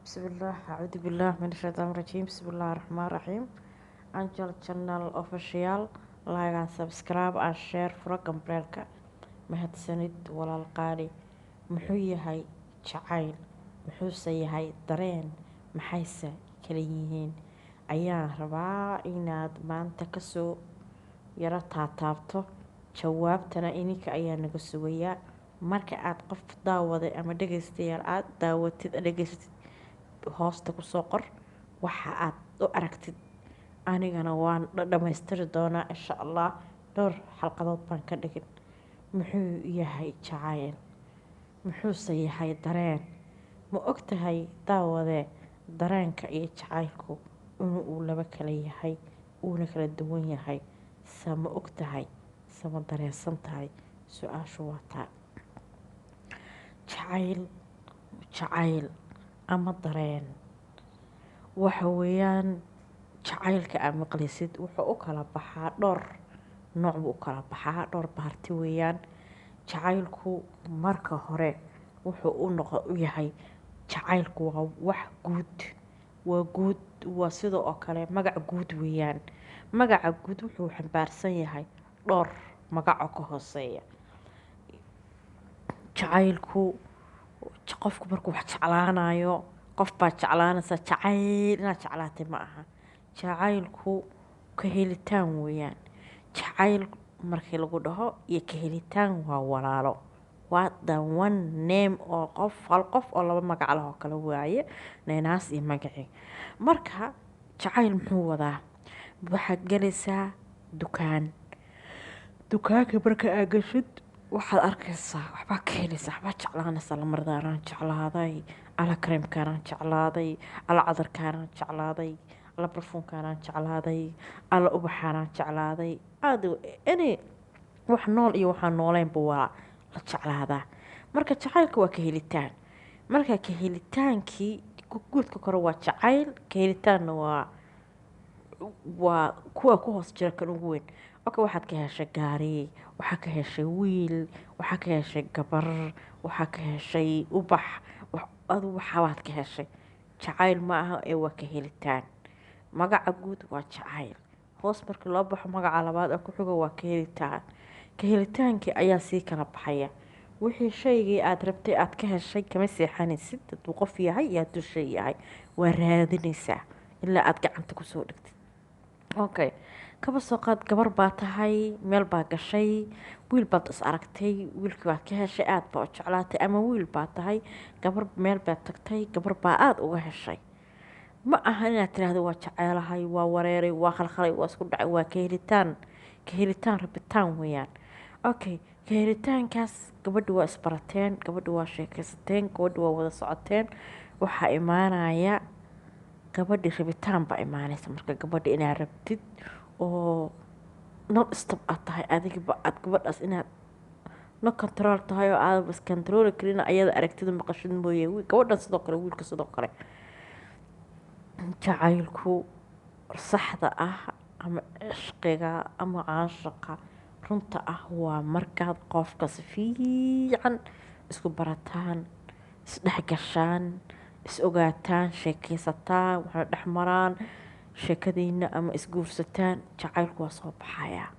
Bismillaah, acuudu billaah min ashaytaan rajiim. Bismillahi raxmaan raxiim. Angel Channel Official, like and subscribe and share, furo gambaleelka. Mahadsanid, walaal qaali. Muxuu yahay jacayl? Muxuuse yahay dareen? Maxayse kala yihiin? Ayaan rabaa inaad maanta kasoo yaro taataabto. Jawaabtana ininka ayaa naga sugayaa. Marka aad qof daawaday ama dhegeystayaal aada daawatid, dhegeysatid, hoosta kusoo qor waxa aad u aragtid. Anigana waan dhamaystiri doonaa, insha Allah. Dhowr xalqadood baan ka dhigin. Muxuu yahay jacayl? Muxuuse yahay dareen? Ma ogtahay, daawadee, dareenka iyo jacaylku inuu uu laba kala yahay, uuna kala duwan yahay? Se ma ogtahay? Se ma dareensan tahay? Su-aashu waa taa. Jacayl ama dareen waxa weeyaan jacaylka aad maqlaysid wuxuu u kala baxaa dhowr nooc buu u kala baxaa, dhowr part weeyaan. Jacaylku marka hore wuxuu u noqo u yahay, jacaylku waa wax guud, waa guud, waa sida oo kale magac guud weeyaan. Magaca guud wuxuu xambaarsan yahay dhowr magac oo ka hooseeya. Jacaylku, qofku markuu wax jeclaanayo, qof baad jeclaanaysaa. Jacayl inaad jeclaatay ma aha, jacaylku ka helitaan weeyaan. Jacayl markii lagu dhaho iyo ka helitaan waa walaalo, waa the one name oo qof, hal qof oo laba magac leh oo kale waaye, neenaas iyo magacii. Marka jacayl muxuu wadaa? Waxaad galaysaa dukaan. Dukaanka marka aad gashid, waxaad arkaysaa, waxbaa ka helaysaa, waxbaa jeclaanaysaa. Lamardaanaan jeclaaday, ala kareemkaanaan jeclaaday, ala cadarkaanaan jeclaaday, ala barfuunkaanaan jeclaaday, ala ubaxaanaan jeclaaday. Aada any wax nool iyo waxaan nooleynba waa la jeclaadaa. Marka jacaylka waa ka helitaan. Marka ka helitaankii guudka kore waa jacayl, ka helitaanna waa kuwa ku hoos jira kan ugu weyn. Okay, waxaad ka heshay gaari, waxaa ka heshay wiil, waxaa ka heshay gabar, waxaa ka heshay ubax, adu waxabaad ka heshay. Jacayl ma aha ee waa ka helitaan. Magaca guud waa jacayl. Hoos markii loo baxo, magaca labaad oo ku xigo waa ka helitaan. Ka helitaankii ayaa sii kala baxaya. Wixii shaygii aada rabtay aada ka heshay, kama seexanaysid, hadduu qof yahay iyo hadduu shay yahay. Waa raadinaysaa ilaa aada gacanta kusoo dhigtid. Okay, kaba soo qaad gabar baa tahay, meel baa gashay, wiil baad is aragtay, wiilkii baad ka heshay, aada baa u jeclaatay. Ama wiil baa tahay, gabar meel baad tagtay, gabar baa aada uga heshay. Ma aha inaad tiraahdo "waa jeceelahay, waa wareeray, waa khalkhalay, waa isku dhacay". Waa ka helitaan. Ka helitaan rabitaan weeyaan. Okay, ka helitaankaas gabadhi waa isbarateen, gabadhi waa sheekaysateen, gabadhi waa wada socoteen. Waxaa imaanaya gabadhi rabitaan baa imaanaysa. Marka gabadhi inaad rabtid oo non stop aad tahay, adigaba aad gabadhaas inaad no control tahay oo aadaba is controli karin, ayada aragtida maqashid mooye. Gabadhan sidoo kale, wiilka sidoo kale. Jacaylku saxda ah ama cishqiga ama caashaqa runta ah waa markaad qofka si fiican isku barataan, isdhexgashaan, is ogaataan, sheekeysataan, waxna dhex maraan sheekadiina ama isguursataan. Jacaylku waa soo baxayaa.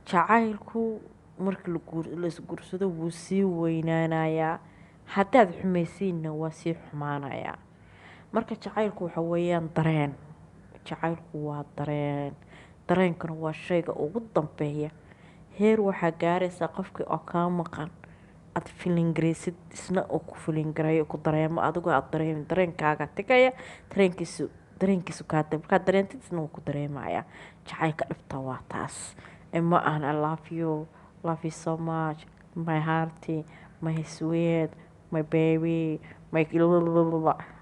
Jacaylku markii la isguursado wuu sii weynaanayaa. Haddaad xumaysiinna, waa sii xumaanayaa. Marka jacaylku waxa weeyaan dareen. Jacaylku waa dareen, dareenkuna waa shayga ugu dambeeya. Heer waxaa gaaraysaa qofkii oo kaa maqan aad feeling garaysid, isna uu ku feeling gareeyo, ku dareemo, adigoo aad dareemin. Dareenkaaga tegaya, dareenkiisu kaa, markaad dareentid, isna wuu ku dareemayaa. Jacaylka dhibta waa taas. Ma ahan "I love you, love you so much, my heart, my sweet, my baby, my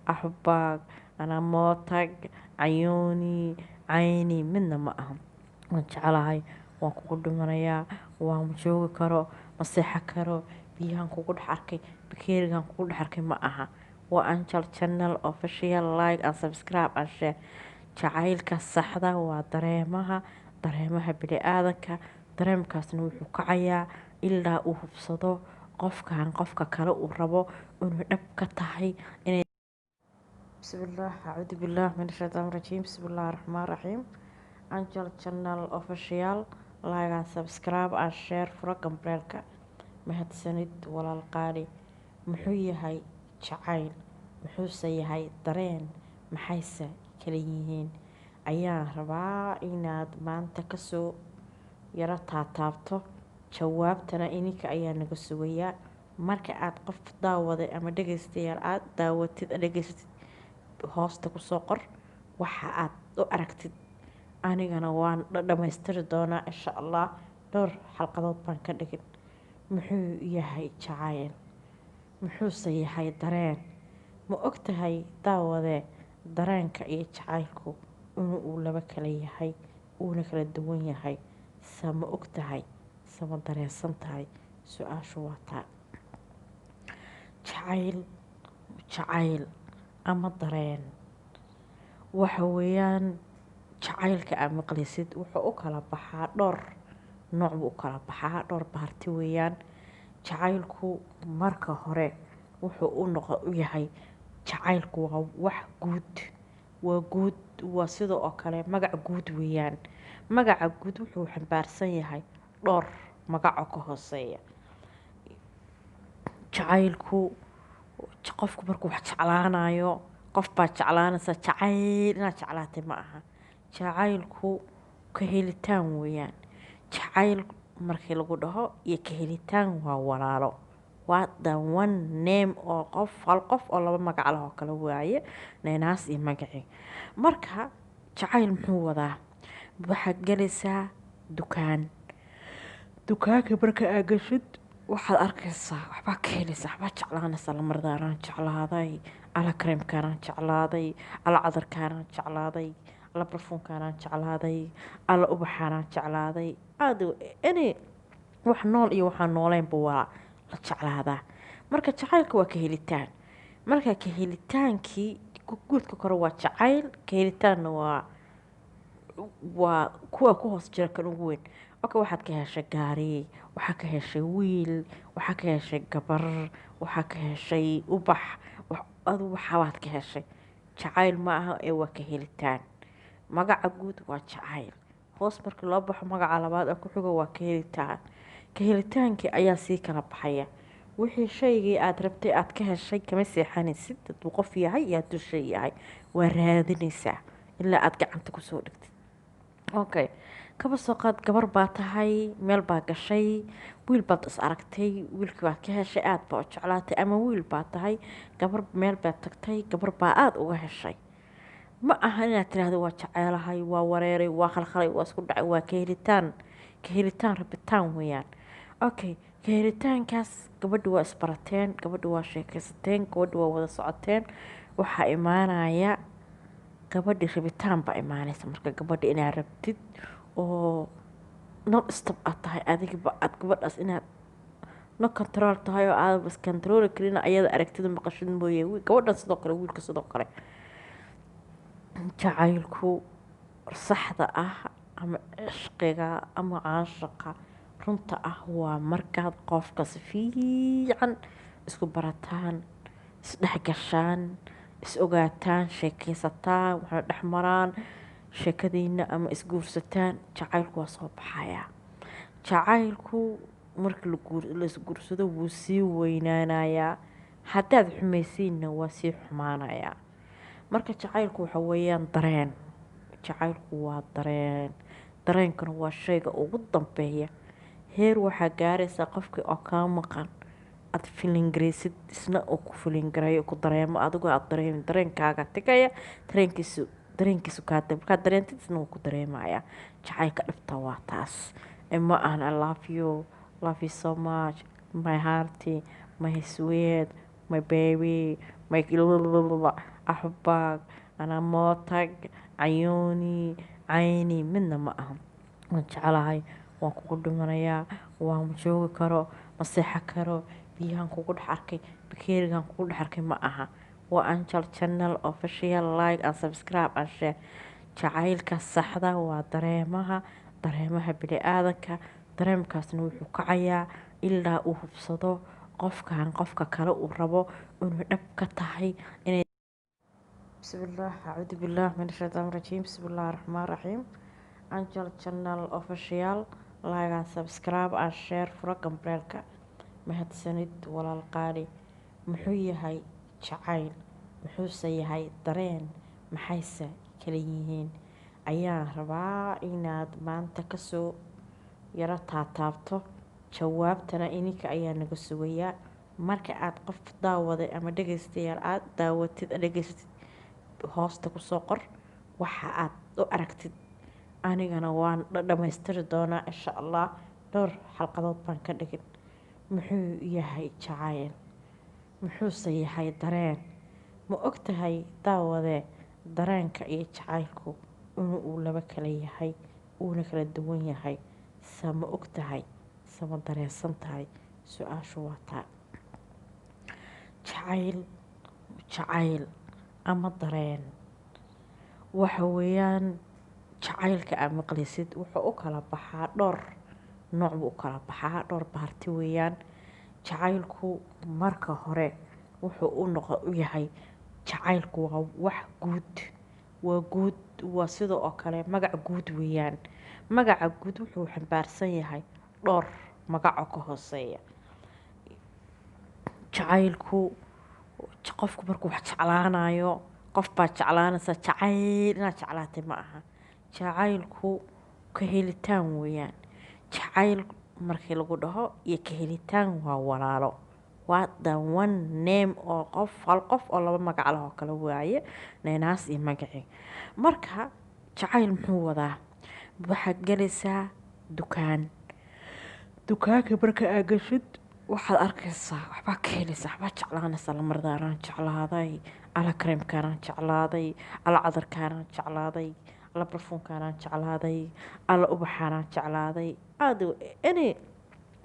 أحبك, أنا موتك, عيوني, عيني" midna ma aha. Waan jeclahay, waan kugu dhimanayaa, waan joogi karo, ma seexan karo, biyahan kugu dhex arkay, bakeerigan kugu dhex arkay, ma aha. Waa Angel Channel Official. Like and subscribe and share. Jacaylka saxda waa dareemaha, dareemaha bini-aadanka. Dareemkaasna wuxuu kacayaa ilaa uu hubsado qofkan qofka kale uu rabo inuu dhab ka tahay inay. Bismillaah, acuudu billaah min ashaytaan rajiim. Bismillahi raxmaan raxiim. Angel Channel Official, like and subscribe and share, furo gambaleelka. Mahadsanid, walaal qaali. Muxuu yahay jacayl? Muxuuse yahay dareen? Maxayse kala yihiin? Ayaan rabaa inaad maanta kasoo yaro taataabto. Jawaabtana ininka ayaa naga sugayaa. Marka aad qof daawaday ama dhegeystayaal aada daawatid, dhegeysatid, hoosta kusoo qor waxa aad u aragtid. Anigana waan dhamaystiri doonaa, insha Allah. Dhowr xalqadood baan ka dhigin. Muxuu yahay jacayl? Muxuuse yahay dareen? Ma ogtahay, daawadee, dareenka iyo jacaylku inuu uu laba kala yahay, uuna kala duwan yahay? Se ma ogtahay? Se ma dareensan tahay? Su-aashu waa taa. Jacayl ama dareen waxa weeyaan jacaylka aad maqlaysid wuxuu u kala baxaa dhowr nooc buu u kala baxaa, dhowr part weeyaan. Jacaylku marka hore wuxuu u noqo u yahay, jacaylku waa wax guud, waa guud, waa sida oo kale magac guud weeyaan. Magaca guud wuxuu xambaarsan yahay dhowr magac oo ka hooseeya. Jacaylku, qofku markuu wax jeclaanayo, qof baad jeclaanaysaa. Jacayl inaad jeclaatay ma aha, jacaylku ka helitaan weeyaan. Jacayl markii lagu dhaho iyo ka helitaan waa walaalo, waa the one name oo qof, hal qof oo laba magac leh oo kale waaye, neenaas iyo magacii. Marka jacayl muxuu wadaa? Waxaad galaysaa dukaan. Dukaanka marka aad gashid, waxaad arkaysaa waxbaa ka helaysaa, waxbaa jeclaanaysaa. Lamardaanaan jeclaaday, ala kareemkaanaan jeclaaday, ala cadarkaanaan jeclaaday, ala barfuunkaanaan jeclaaday, ala ubaxaanaan jeclaaday. Aada any wax nool iyo waxaan nooleynba waa la jeclaadaa. Marka jacaylka waa ka helitaan. Marka ka helitaankii guudka kore waa jacayl, ka helitaanna waa kuwa ku hoos jira kan ugu weyn. Okay, waxaad ka heshay gaari, waxaa ka heshay wiil, waxaa ka heshay gabar, waxaa ka heshay ubax, adu waxabaad ka heshay. Jacayl ma aha ee waa ka helitaan. Magaca guud waa jacayl. Hoos markii loo baxo, magaca labaad oo ku xigo waa ka helitaan. Ka helitaankii ayaa sii kala baxaya. Wixii shaygii aada rabtay aada ka heshay, kama seexanaysid. Hadduu qof yahay iyo hadduu shay yahay, waa raadinaysaa ilaa aada gacanta kusoo dhigtid. Okay, kaba soo qaad gabar baa tahay, meel baa gashay, wiil baad is aragtay, wiilkii baad ka heshay, aada baa u jeclaatay. Ama wiil baa tahay, gabar meel baad tagtay, gabar baa aada uga heshay. Ma aha inaad tiraahdo waa jeceelahay, waa wareeray, waa khalkhalay, waa isku dhacay. Waa ka helitaan. Ka helitaan rabitaan weeyaan. Okay, ka helitaankaas gabadhi waa isbarateen, gabadhi waa sheekaysateen, gabadhi waa wada socoteen. Waxaa imaanaya gabadhi rabitaan baa imaanaysa. Marka gabadhi inaad rabtid oo non stop aad tahay, adigaba aad gabadhaas inaad no control tahay oo aadaba is controli karin, ayada aragtida maqashid mooye. Gabadhan sidoo kale, wiilka sidoo kale. Jacaylku saxda ah ama cishqiga ama caashaqa runta ah waa markaad qofka si fiican isku barataan, isdhexgashaan, is ogaataan, sheekeysataan, waxna dhex maraan sheekadiina ama isguursataan. Jacaylku waa soo baxayaa. Jacaylku marka la isguursado wuu sii weynaanayaa. Haddaad xumaysiinna, waa sii xumaanayaa. Marka jacaylku waxa weeyaan dareen. Jacaylku waa dareen. Dareenkuna waa shayga ugu dambeeya. Heer waxaa gaaraysaa qofkii oo kaa maqan aad feeling garaysid, isna uu ku feeling gareeyo, ku dareemo, adigoo aad dareemin. Dareenkaaga tegaya, dareenkiisu kaa, markaad dareentid, isna wuu ku dareemayaa. Jacaylka dhibta waa taas. Ma ahan "I love you, love you so much, my heart, my sweet, my baby, my axbaag, anaa mootag cayuuni cayni", midna ma aha. Waan jeclahay, waan kugu dhimanayaa, waan joogi karo, ma seexan karo, biyahan kugu dhex arkay, bakeerigan kugu dhex arkay, ma aha. Waa Angel Channel Official. Like and subscribe and share. Jacaylka saxda waa dareemaha, dareemaha bini-aadanka. Dareemkaasna wuxuu kacayaa ilaa uu hubsado qofkan qofka kale uu rabo inuu dhab ka tahay inay. Bismillaah, acuudu billaah min ashaytaan rajiim, bismillahi raxmaan raxiim. Angel Channel Official, like and subscribe and share, furo gambaleelka. Mahadsanid, walaal qaali. Muxuu yahay jacayl? Muxuuse yahay dareen? Maxayse kala yihiin? Ayaan rabaa inaad maanta kasoo yaro taataabto. Jawaabtana ininka ayaa naga sugayaa. Marka aad qof daawaday ama dhegeystayaal aada daawatid, dhegeysatid, hoosta kusoo qor waxa aad u aragtid. Anigana waan dhamaystiri doonaa, insha Allah. Dhowr xalqadood baan ka dhigin. Muxuu yahay jacayl? Muxuuse yahay dareen? Ma ogtahay, daawadee, dareenka iyo jacaylku inuu uu laba kala yahay, uuna kala duwan yahay? Se ma ogtahay? Se ma dareensan tahay? Su-aashu waa taa. Jacayl ama dareen waxa weeyaan jacaylka aad maqlaysid wuxuu u kala baxaa dhowr nooc buu u kala baxaa, dhowr part weeyaan. Jacaylku marka hore wuxuu u noqo u yahay, jacaylku waa wax guud, waa guud, waa sida oo kale magac guud weeyaan. Magaca guud wuxuu xambaarsan yahay dhowr magac oo ka hooseeya. Jacaylku, qofku markuu wax jeclaanayo, qof baad jeclaanaysaa, jacayl inaad jeclaatay ma aha. Jacaylku ka helitaan weeyaan. Jacayl markii lagu dhaho iyo ka helitaan waa walaalo, waa the one name oo qof, hal qof oo laba magac leh oo kale waaye, neenaas iyo magacii. Marka jacayl muxuu wadaa? Waxaad galaysaa dukaan. Dukaanka marka aad gashid, waxaad arkaysaa waxbaa ka helaysaa, waxbaa jeclaanaysaa. Lamardaanaan jeclaaday, ala kareemkaanaan jeclaaday, ala cadarkaanaan jeclaaday, ala barfuunkaanaan jeclaaday, ala ubaxaanaan jeclaaday. Aada any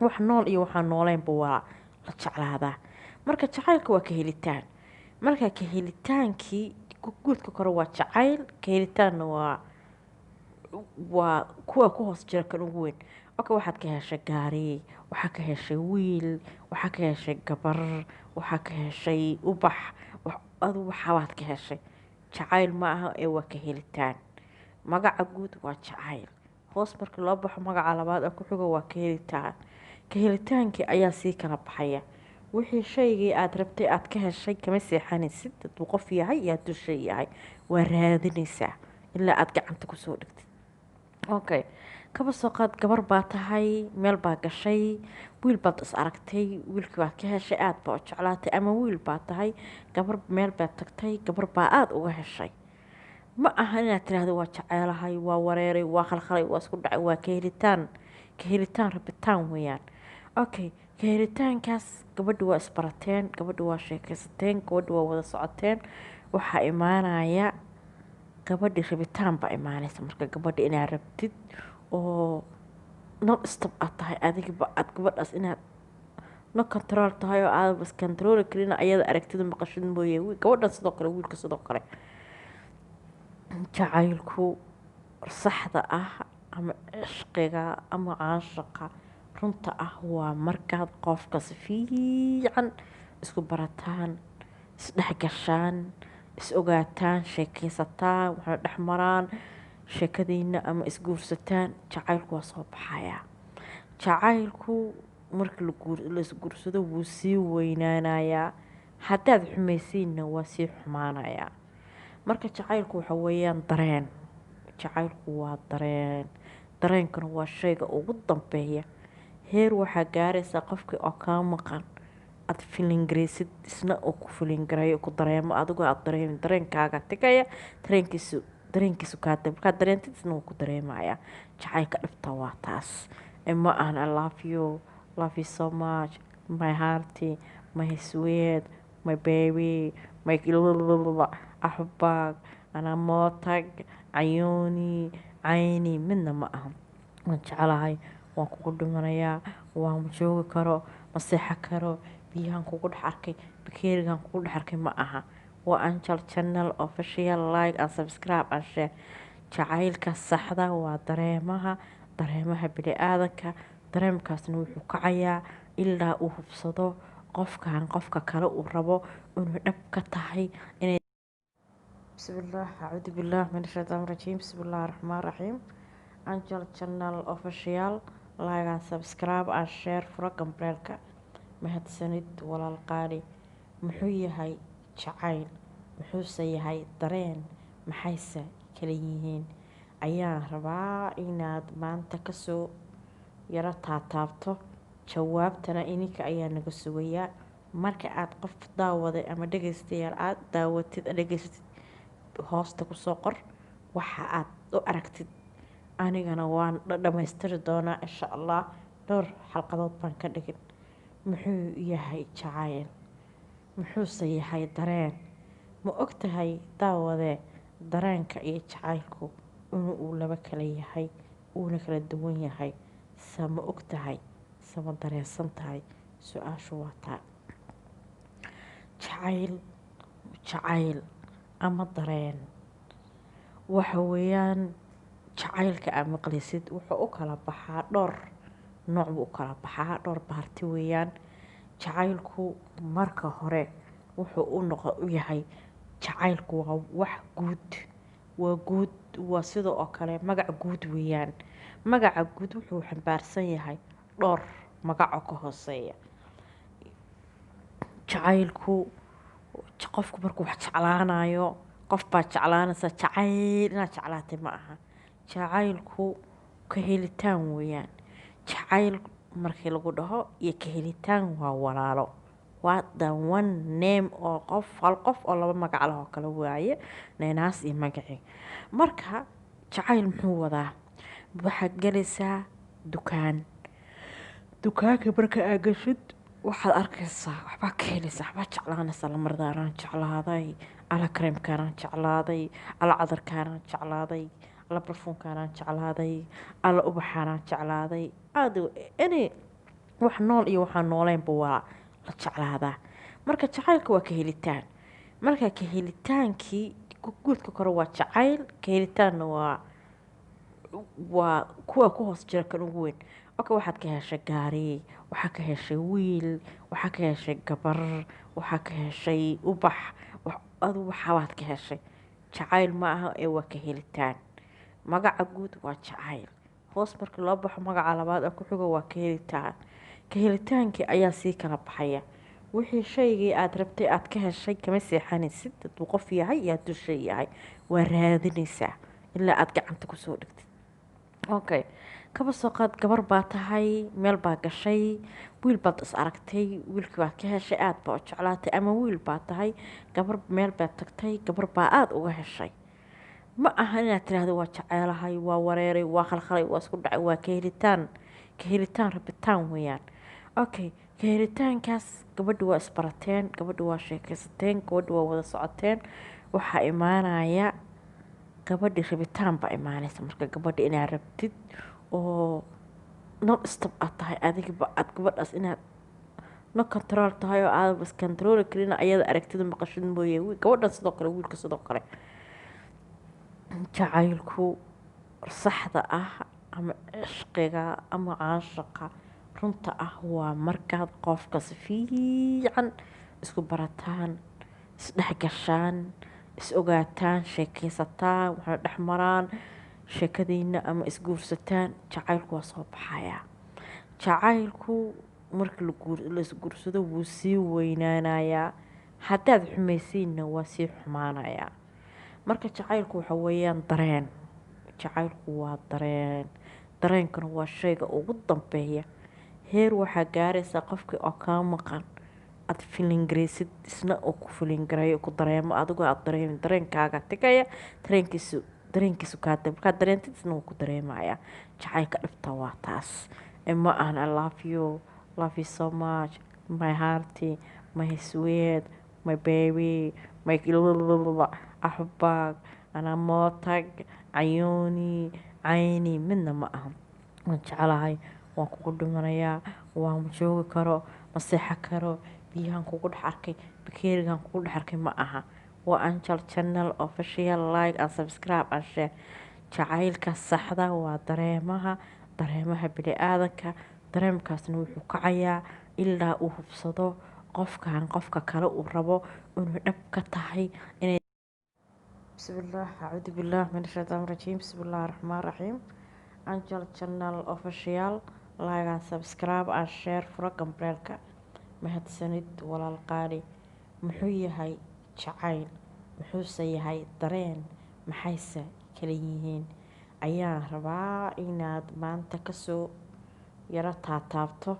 wax nool iyo waxaan nooleynba waa la jeclaadaa. Marka jacaylka waa ka helitaan. Marka ka helitaankii guudka kore waa jacayl, ka helitaanna waa kuwa ku hoos jira kan ugu weyn. Okay, waxaad ka heshay gaari, waxaa ka heshay wiil, waxaa ka heshay gabar, waxaa ka heshay ubax, adu waxabaad ka heshay. Jacayl ma aha ee waa ka helitaan. Magaca guud waa jacayl. Hoos marka loo baxo, magaca labaad oo ku xigo waa ka helitaan. Ka helitaankii ayaa sii kala baxaya. Wixii shaygii aada rabtay aada ka heshay, kama seexanaysid. Hadduu qof yahay iyo hadduu shay yahay, waa raadinaysaa ilaa aada gacanta kusoo dhigtid. Okay, kaba soo qaad gabar baa tahay, meel baa gashay, wiil baad is aragtay, wiilkii baad ka heshay, aada baa u jeclaatay. Ama wiil baa tahay, gabar meel baad tagtay, gabar baa aada uga heshay. Ma aha inaad tiraahdo waa jeceelahay, waa wareeray, waa khalkhalay, waa isku dhacay. Waa ka helitaan. Ka helitaan rabitaan weeyaan. Okay, ka helitaankaas gabadhi waa isbarateen, gabadhi waa sheekaysateen, gabadhi waa wada socoteen. Waxaa imaanaya gabadhi rabitaan baa imaanaysa. Marka gabadhi inaad rabtid oo non stop aad tahay, adigaba aad gabadhaas inaad no control tahay oo aadaba is controli karin, ayada aragtida maqashid mooye. Gabadhan sidoo kale, wiilka sidoo kale. Jacaylku saxda ah ama cishqiga ama caashaqa runta ah waa markaad qofka si fiican isku barataan, isdhexgashaan, is ogaataan, sheekeysataan, waxna dhex maraan sheekadiina ama isguursataan. Jacaylku waa soo baxayaa. Jacaylku marka la isguursado wuu sii weynaanayaa. Haddaad xumaysiinna, waa sii xumaanayaa. Marka jacaylku waxa weeyaan dareen. Jacaylku waa dareen. Dareenkuna waa shayga ugu dambeeya. Heer waxaa gaaraysaa qofkii oo kaa maqan aad feeling garaysid, isna uu ku feeling gareeyo, ku dareemo, adigoo aad dareemin. Dareenkaaga tegaya, dareenkiisu kaa, markaad dareentid, isna wuu ku dareemayaa. Jacaylka dhibta waa taas. Ma ahan "I love you, love you so much, my heart, my sweet, my baby, my axbaag, anaa mootag cayuuni cayni", midna ma aha. Waan jeclahay, waan kugu dhimanayaa, waan joogi karo, ma seexan karo, biyahan kugu dhex arkay, bakeerigan kugu dhex arkay, ma aha. Waa Angel Channel Official. Like and subscribe and share. Jacaylka saxda waa dareemaha, dareemaha bini-aadanka. Dareemkaasna wuxuu kacayaa ilaa uu hubsado qofkan qofka kale uu rabo inuu dhab ka tahay inay. Bismillah, acuudu billah min ashaytaan rajiim. Bismillahi raxmaan raxiim. Angel Channel Official, like and subscribe and share, furo gambaleelka. Mahadsanid, walaal qaali. Muxuu yahay jacayl? Muxuuse yahay dareen? Maxayse kala yihiin? Ayaan rabaa inaad maanta kasoo yaro taataabto. Jawaabtana ininka ayaa naga sugayaa. Marka aad qof daawaday ama dhegeystayaal aada daawatid, dhegeysatid, hoosta kusoo qor waxa aad u aragtid. Anigana waan dhamaystiri doonaa, insha Allah. Dhowr xalqadood baan ka dhigin. Muxuu yahay jacayl? Muxuuse yahay dareen? Ma ogtahay, daawadee, dareenka iyo jacaylku inuu uu laba kala yahay, uuna kala duwan yahay? Se ma ogtahay? Se ma dareensan tahay? Su-aashu waa taa. Jacayl ama dareen waxa weeyaan jacaylka aad maqlaysid wuxuu u kala baxaa dhowr nooc buu u kala baxaa, dhowr part weeyaan. Jacaylku marka hore wuxuu u noqo u yahay, jacaylku waa wax guud, waa guud, waa sida oo kale magac guud weeyaan. Magaca guud wuxuu xambaarsan yahay dhowr magac oo ka hooseeya. Jacaylku, qofku markuu wax jeclaanayo, qof baad jeclaanaysaa. Jacayl inaad jeclaatay ma aha. Jacaylku ka helitaan weeyaan. Jacayl markii lagu dhaho iyo ka helitaan waa walaalo, waa the one name oo qof, hal qof oo laba magac leh oo kale waaye, neenaas iyo magacii. Marka jacayl muxuu wadaa? Waxaad galaysaa dukaan. Dukaanka marka aad gashid, waxaad arkaysaa waxbaa ka helaysaa, waxbaa jeclaanaysaa. Lamardaanaan jeclaaday, ala kareemkaanaan jeclaaday, ala cadarkaanaan jeclaaday, ala barfuunkaanaan jeclaaday, ala ubaxaanaan jeclaaday. Aada any wax nool iyo waxaan nooleynba waa la jeclaadaa. Marka jacaylka waa ka helitaan. Marka ka helitaankii guudka kore waa jacayl, ka helitaanna waa kuwa ku hoos jira kan ugu weyn. Okay, waxaad ka heshay gaari, waxaa ka heshay wiil, waxaa ka heshay gabar, waxaa ka heshay ubax, adu waxabaad ka heshay. Jacayl ma aha ee waa ka helitaan. Magaca guud waa jacayl. Hoos markii loo baxo, magaca labaad oo ku xigo waa ka helitaan. Ka helitaankii ayaa sii kala baxaya. Wixii shaygii aada rabtay aada ka heshay, kama seexanaysid. Hadduu qof yahay iyo hadduu shay yahay, waa raadinaysaa ilaa aada gacanta kusoo dhigtid. Okay, kaba soo qaad gabar baa tahay, meel baa gashay, wiil baad is aragtay, wiilkii baad ka heshay, aada baa u jeclaatay. Ama wiil baa tahay, gabar meel baad tagtay, gabar baa aada uga heshay. Ma aha inaad tiraahdo waa jeceelahay, waa wareeray, waa khalkhalay, waa isku dhacay. Waa ka helitaan. Ka helitaan rabitaan weeyaan. Okay, ka helitaankaas gabadhi waa isbarateen, gabadhi waa sheekaysateen, gabadhi waa wada socoteen. Waxaa imaanaya gabadhi rabitaan baa imaanaysa. Marka gabadhi inaad rabtid oo non stop aad tahay, adigaba aad gabadhaas inaad no control tahay oo aadaba is controli karin, ayada aragtida maqashid mooye. Gabadhan sidoo kale, wiilka sidoo kale. Jacaylku saxda ah ama cishqiga ama caashaqa runta ah waa markaad qofka si fiican isku barataan, isdhexgashaan, is ogaataan, sheekeysataan, waxna dhex maraan sheekadiina ama isguursataan. Jacaylku waa soo baxayaa. Jacaylku marka la isguursado wuu sii weynaanayaa. Haddaad xumaysiinna, waa sii xumaanayaa. Marka jacaylku waxa weeyaan dareen. Jacaylku waa dareen. Dareenkuna waa shayga ugu dambeeya. Heer waxaa gaaraysaa qofkii oo kaa maqan aad feeling garaysid, isna uu ku feeling gareeyo, ku dareemo, adigoo aad dareemin. Dareenkaaga tegaya, dareenkiisu kaa, markaad dareentid, isna wuu ku dareemayaa. Jacaylka dhibta waa taas. Ma ahan "I love you, love you so much, my heart, my sweet, my baby, my axbaag anaa mootag cayuuni cayni", midna ma aha. Waan jeclahay, waan kugu dhimanayaa, waan joogi karo, ma seexan karo, biyahan kugu dhex arkay, bakeerigan kugu dhex arkay, ma aha. Waa Angel Channel Official. Like and subscribe and share. Jacaylka saxda waa dareemaha, dareemaha bini-aadanka. Dareemkaasna wuxuu kacayaa ilaa uu hubsado qofkan qofka kale uu rabo inuu dhab ka tahay inay. Bismillaah, acuudu billaah min ashaytaan rajiim, bismillahi raxmaan raxiim. Angel Channel Official, like and subscribe and share, furo gambaleelka. Mahadsanid, walaal qaali. Muxuu yahay jacayl? Muxuuse yahay dareen? Maxayse kala yihiin? Ayaan rabaa inaad maanta kasoo yaro taataabto.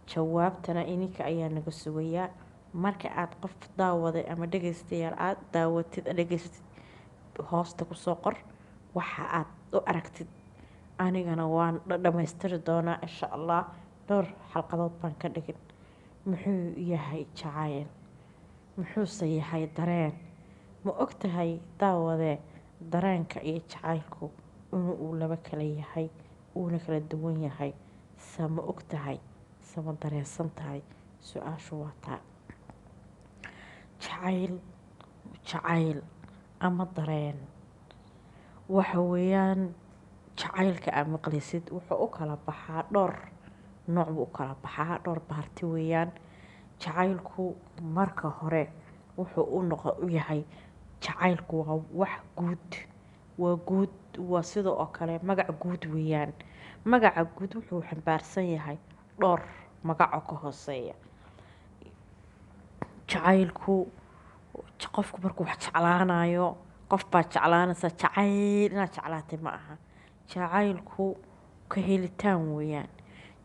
Jawaabtana ininka ayaa naga sugayaa. Marka aad qof daawaday ama dhegeystayaal aada daawatid, dhegeysatid, hoosta kusoo qor waxa aad u aragtid. Anigana waan dhamaystiri doonaa, insha Allah. Dhowr xalqadood baan ka dhigin. Muxuu yahay jacayl? Muxuuse yahay dareen? Ma ogtahay, daawadee, dareenka iyo jacaylku inuu uu laba kala yahay, uuna kala duwan yahay? Se ma ogtahay? Se ma dareensan tahay? Su-aashu waa taa. Jacayl ama dareen waxa weeyaan jacaylka aad maqlaysid wuxuu u kala baxaa dhowr nooc buu u kala baxaa, dhowr part weeyaan. Jacaylku marka hore wuxuu u noqo u yahay, jacaylku waa wax guud, waa guud, waa sida oo kale magac guud weeyaan. Magaca guud wuxuu xambaarsan yahay dhowr magac oo ka hooseeya. Jacaylku, qofku markuu wax jeclaanayo, qof baad jeclaanaysaa, jacayl inaad jeclaatay ma aha. Jacaylku ka helitaan weeyaan.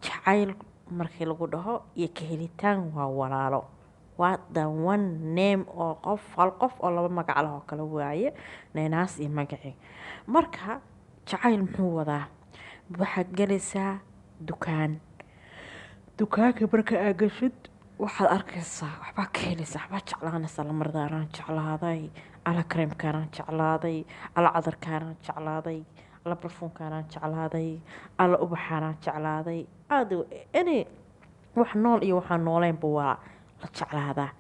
Jacayl markii lagu dhaho iyo ka helitaan waa walaalo, waa the one name oo qof, hal qof oo laba magac leh oo kale waaye, neenaas iyo magacii. Marka jacayl muxuu wadaa? Waxaad galaysaa dukaan. Dukaanka marka aad gashid, waxaad arkaysaa waxbaa ka helaysaa, waxbaa jeclaanaysaa. Lamardaanaan jeclaaday, ala kareemkaanaan jeclaaday, ala cadarkaanaan jeclaaday, ala barfuunkaanaan jeclaaday, ala ubaxaanaan jeclaaday. Aada any wax nool iyo waxaan nooleynba waa la jeclaadaa.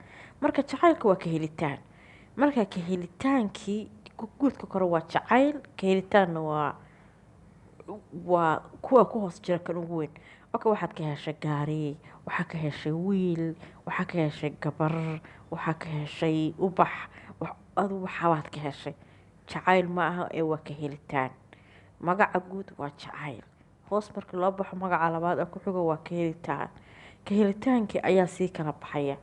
Marka jacaylka waa ka helitaan. Marka ka helitaankii guudka kore waa jacayl, ka helitaanna waa kuwa ku hoos jira kan ugu weyn. Okay, waxaad ka heshay gaari, waxaa ka heshay wiil, waxaa ka heshay gabar, waxaa ka heshay ubax, adu waxabaad ka heshay. Jacayl ma aha ee waa ka helitaan. Magaca guud waa jacayl. Hoos markii loo baxo, magaca labaad oo ku xigo waa ka helitaan. Ka helitaankii ayaa sii kala baxaya.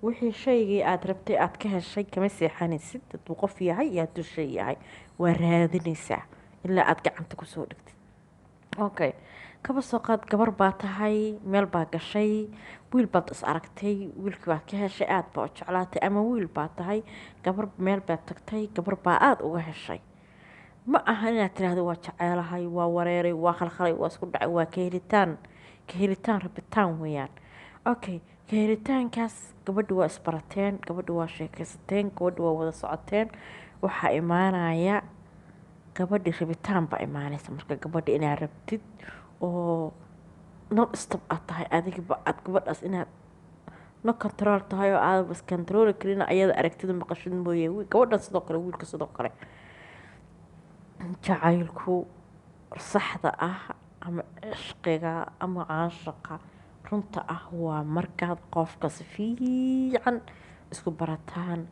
Wixii shaygii aada rabtay aada ka heshay, kama seexanaysid. Hadduu qof yahay iyo hadduu shay yahay, waa raadinaysaa ilaa aada gacanta kusoo dhigtid. Okay, kaba soo qaad gabar baa tahay, meel baa gashay, wiil baad is aragtay, wiilkii baad ka heshay, aada baa u jeclaatay. Ama wiil baa tahay, gabar meel baad tagtay, gabar baa aada uga heshay. Ma aha inaad tiraahdo waa jeceelahay, waa wareeray, waa khalkhalay, waa isku dhacay. Waa ka helitaan. Ka helitaan rabitaan weeyaan. Okay, ka helitaankaas gabadhi waa isbarateen, gabadhi waa sheekaysateen, gabadhi waa wada socoteen. Waxaa imaanaya gabadhi rabitaan baa imaanaysa. Marka gabadhi inaad rabtid oo non stop aad tahay, adigaba aad gabadhaas inaad no control tahay oo aadaba is controli karin, ayada aragtida maqashid mooye. Gabadhan sidoo kale, wiilka sidoo kale. Jacaylku saxda ah ama cishqiga ama caashaqa runta ah waa markaad qofka si fiican isku barataan,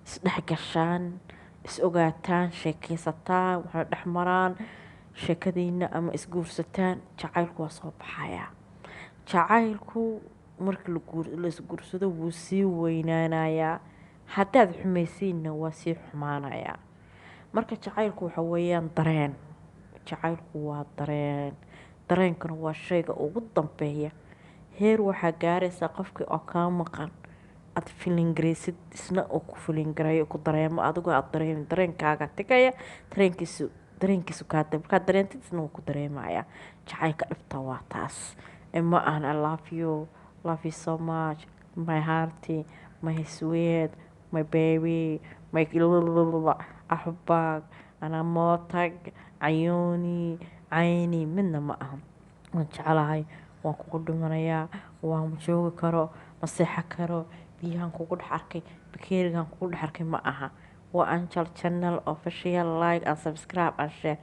isdhexgashaan, is ogaataan, sheekeysataan, waxna dhex maraan sheekadiina ama isguursataan. Jacaylku waa soo baxayaa. Jacaylku marka la isguursado wuu sii weynaanayaa. Haddaad xumaysiinna, waa sii xumaanayaa. Marka jacaylku waxa weeyaan dareen. Jacaylku waa dareen. Dareenkuna waa shayga ugu dambeeya. Heer waxaa gaaraysaa qofkii oo kaa maqan aad feeling garaysid, isna uu ku feeling gareeyo, ku dareemo, adigoo aad dareemin. Dareenkaaga tegaya, dareenkiisu kaa, markaad dareentid, isna wuu ku dareemayaa. Jacaylka dhibta waa taas. Ma ahan "I love you, love you so much, my heart, my sweet, my baby, my axbaag, anaa mootag cayuuni cayni", midna ma aha. Waan jeclahay, waan kugu dhimanayaa, waan joogi karo, ma seexan karo, biyahan kugu dhex arkay, bakeerigan kugu dhex arkay, ma aha. Waa Angel Channel Official. Like and subscribe and share.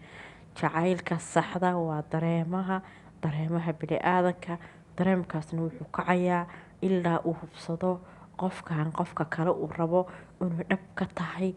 Jacaylka saxda waa dareemaha, dareemaha bini-aadanka. Dareemkaasna wuxuu kacayaa ilaa uu hubsado qofkan qofka kale uu rabo inuu dhab ka tahay.